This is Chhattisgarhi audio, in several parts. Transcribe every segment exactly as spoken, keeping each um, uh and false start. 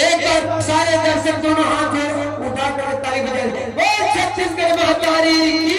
एक बार सारे दर्शक दोनों हाथ जोड़ उठा कर ताली बजाएं। बोल छत्तीसगढ़ महतारी की।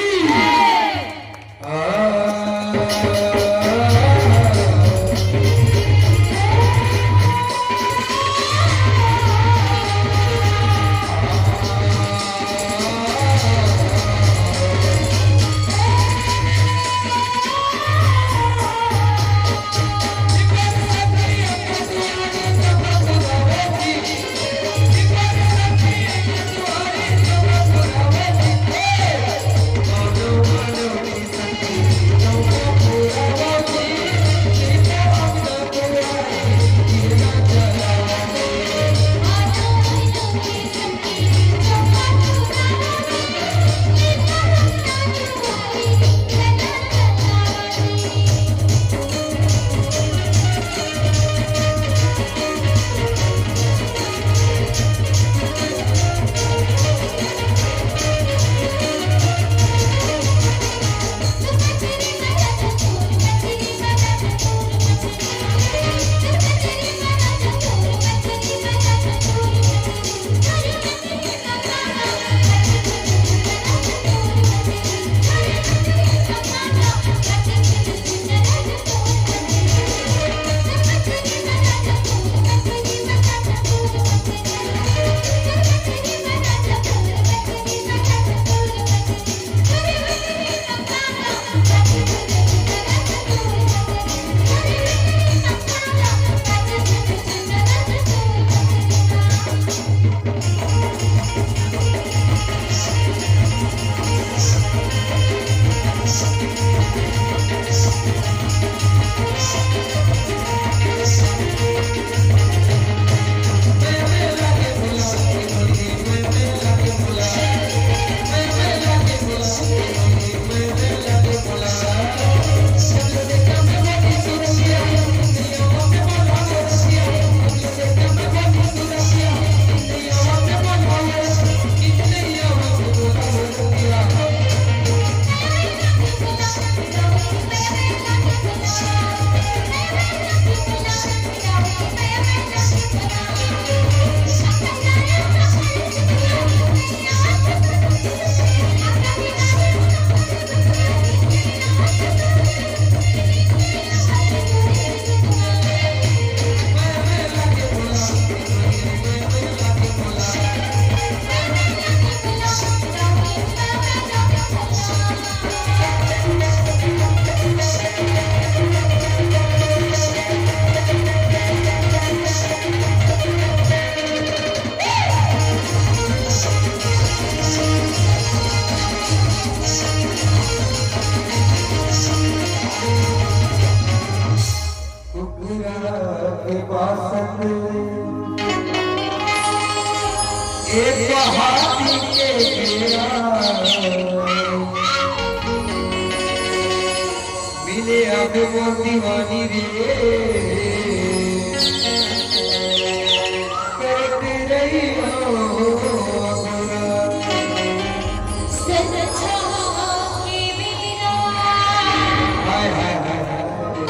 कुकुरा के बासन, एक हाथी के घेरा, मिले अब मोर दीवानी रे, करते रही हो गोरा। हाय, हाय, हाय, हाय।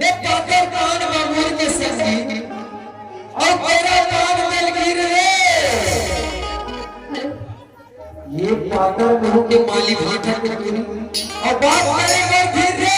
ये पातर कान मांगुर के संगी, अउ तेरा कान दलगीर रे। ये पातर मुंह के माली भाटा के टूरी, अउ बात करे बर धीर रे।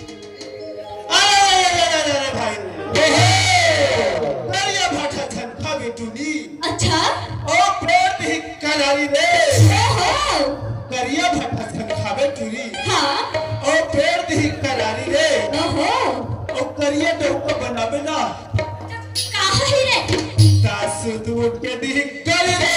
अरे, अरे, अरे, अरे, अरे, भाई। ओहो! करिया भाटा झन खाबे टूरी। अच्छा। ओ पेड़ दिही करारी रे। ओहो! करिया भाटा झन खाबे टूरी। हाँ। ओ पेड़ दिही करारी रे। ओहो! ओ करिया डउका बनाबे ना। का होही रे? तासु तू उठ के दिही कर रे।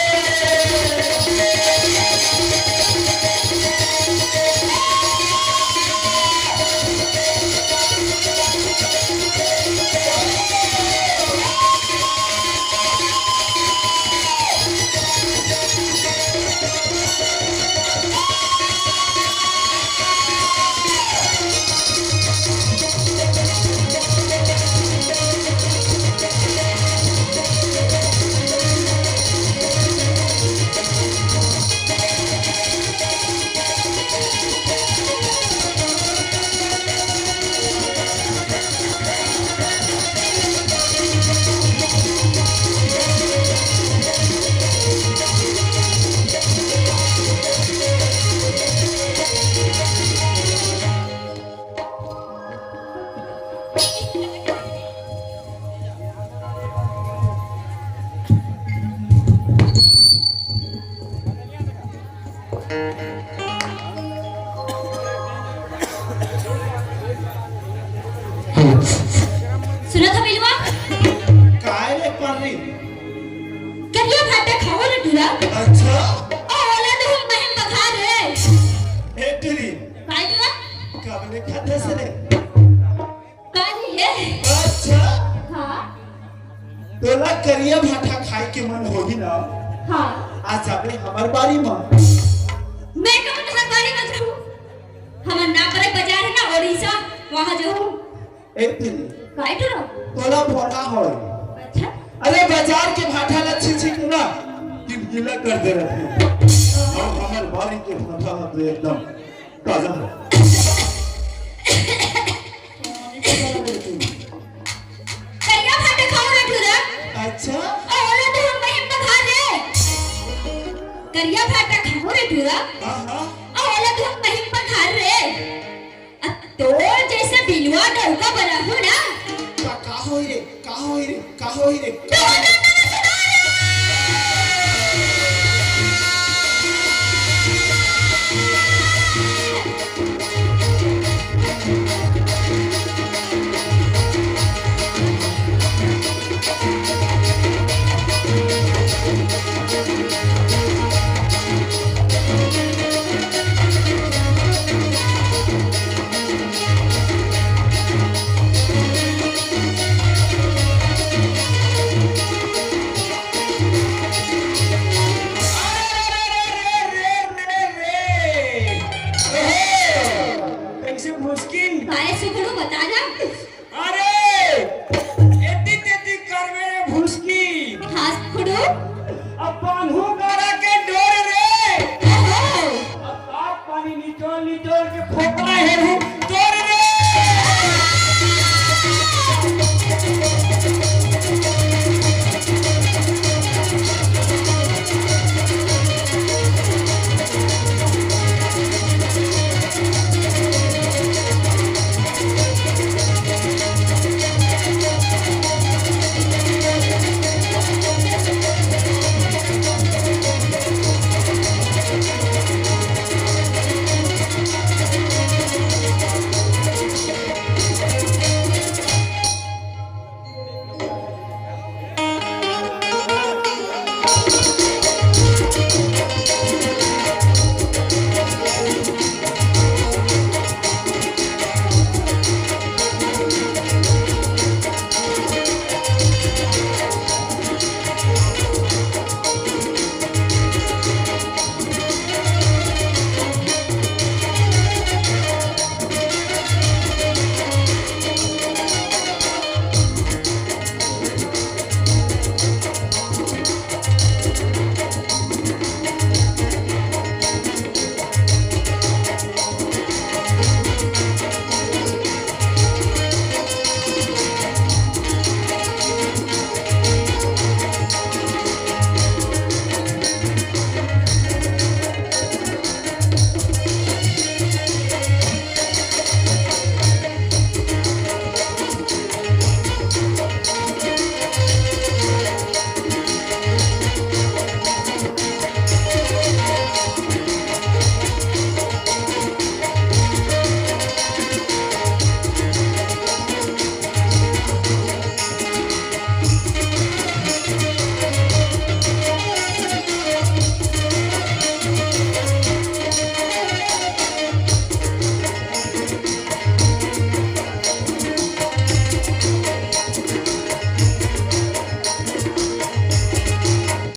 सुनत हस बिलवा? काय रे परी? करिया भाटा खाहूं रे टूरा। अच्छा। ओ, ओला तो हम महीन पखार रे। ए टूरी। काय टूरा? कब ले खाथस रे? काय रे? अच्छा। हाँ। तोला करिया भाटा खाए के मन होही ना? हाँ। आ जाबे हमर बारी म। मैं कहूँ तुहर बारी म जाहूँ। हमर नापरे बाजार हे ना, उड़ीसा, वहाँ जाहूँ। ए टूरी। काय टूरा? तोला भोला होय। अच्छा। अरे बाजार के भाटा ला छी छी के ना, गिलगिला कर दे रहिथे। अउ हमर बारी के भाटा ला तो एकदम ताजा हे। करिया भाटा खाहूं रे टूरा। अच्छा। ओ, ओला तो हम महीन पखार रे। करिया भाटा खाहूं रे टूरा। हाँ, हाँ। ओ, ओला तो हम महीन पखार रे। अब तोर जइसे बिलवा डउका बनाहूं ना। का, का होही रे? का होही रे? का होही रे? तो ना